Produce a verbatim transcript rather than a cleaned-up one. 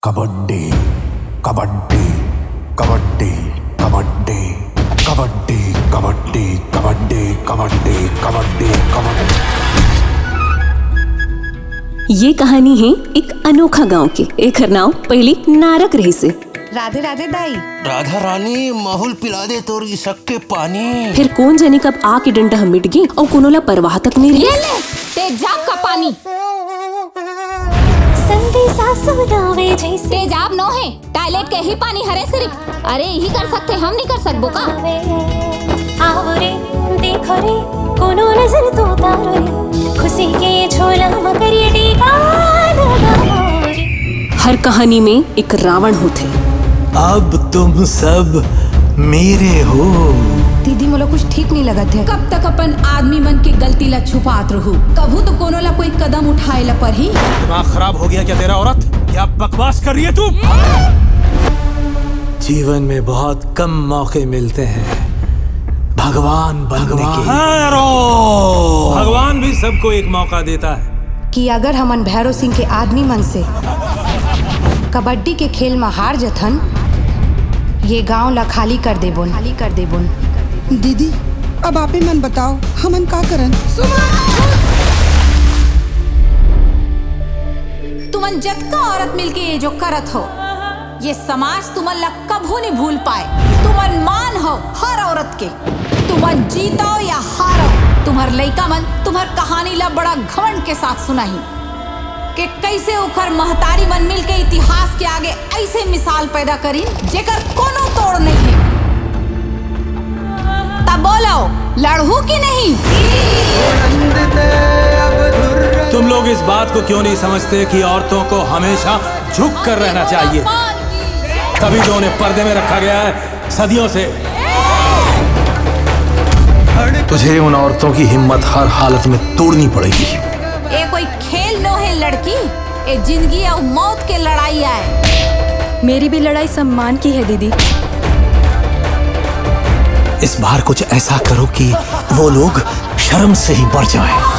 कबड्डी, कबड्डी, कबड्डी, कबड्डी, कबड्डी, कबड्डी, कबड्डी, कबड्डी, कबड्डी, कबड्डी। ये कहानी हे एक अनोखा गांव के। एखर नाव पहिली नारक रहिसे। राधे राधे दाई। राधा रानी, माहूल पिला दे तोर इसक के पानी। फेर कोन जनी कब आके डंडा ह मिट गे अउ कोनो ला परवाह तक नइ ये रहिस। ले, ते जाब का पानी। संदेशा सुनावे जैसे। ते जाब नो हे, टॉयलेट के ही पानी हरे सिर्फ। अरे, यही कर सकथे, हम नहीं कर सकबो का? आओ रे, देखो रे, कोनो नजर तो उतारो रे, खुशी के झोला म करिए टीका लगाओ रे। हर कहानी में एक रावण होथे। अब तुम सब मेरे हो। दीदी, मोला कुछ ठीक नहीं लगत हे। कब तक अपन आदमी मन के गलती ला छुपात रहू? कभू तो कोनो ला कोई कदम उठाए ला परही। दिमाग खराब हो गया क्या तेरा औरत? क्या बकवास कर रही है तू? जीवन में बहुत कम मौके मिलते हैं भगवान बनने के। भगवान भी सबको एक मौका देता है। कि अगर हमन भैरव सिंह के आदमी मन से कबड्डी के खेल म हार जथन, ये गांव ला खाली कर देबोन, खाली कर देबोन। दीदी, अब आपे मन बताओ, हमन का करन? तुमन जतका औरत मिलके ये जो करत हो, ये समाज तुमन ला कभू नहीं भूल पाए। तुमन मान हो हर औरत के। तुमन जीतो या हारो, तुम्हर लइका मन तुम्हर कहानी ला बड़ा घमंड के साथ सुनाही कि कैसे उखर महतारी मन मिलके इतिहास के आगे ऐसे मिसाल पैदा करिन, जेकर कोनो तोड़ नहीं है। तब बोलो, लड़हू कि नहीं? तुम लोग इस बात को क्यों नहीं समझते कि औरतों को हमेशा झुक कर रहना चाहिए? तभी तो उन्हें पर्दे में रखा गया है सदियों से। तुझे उन औरतों की हिम्मत हर हालत में तोड़नी पड़ेगी। ये कोई खेल नो है लड़की, ये जिंदगी और मौत के लड़ाई आए। मेरी भी लड़ाई सम्मान की है दीदी। इस बार कुछ ऐसा करो कि वो लोग शर्म से ही मर जाएं।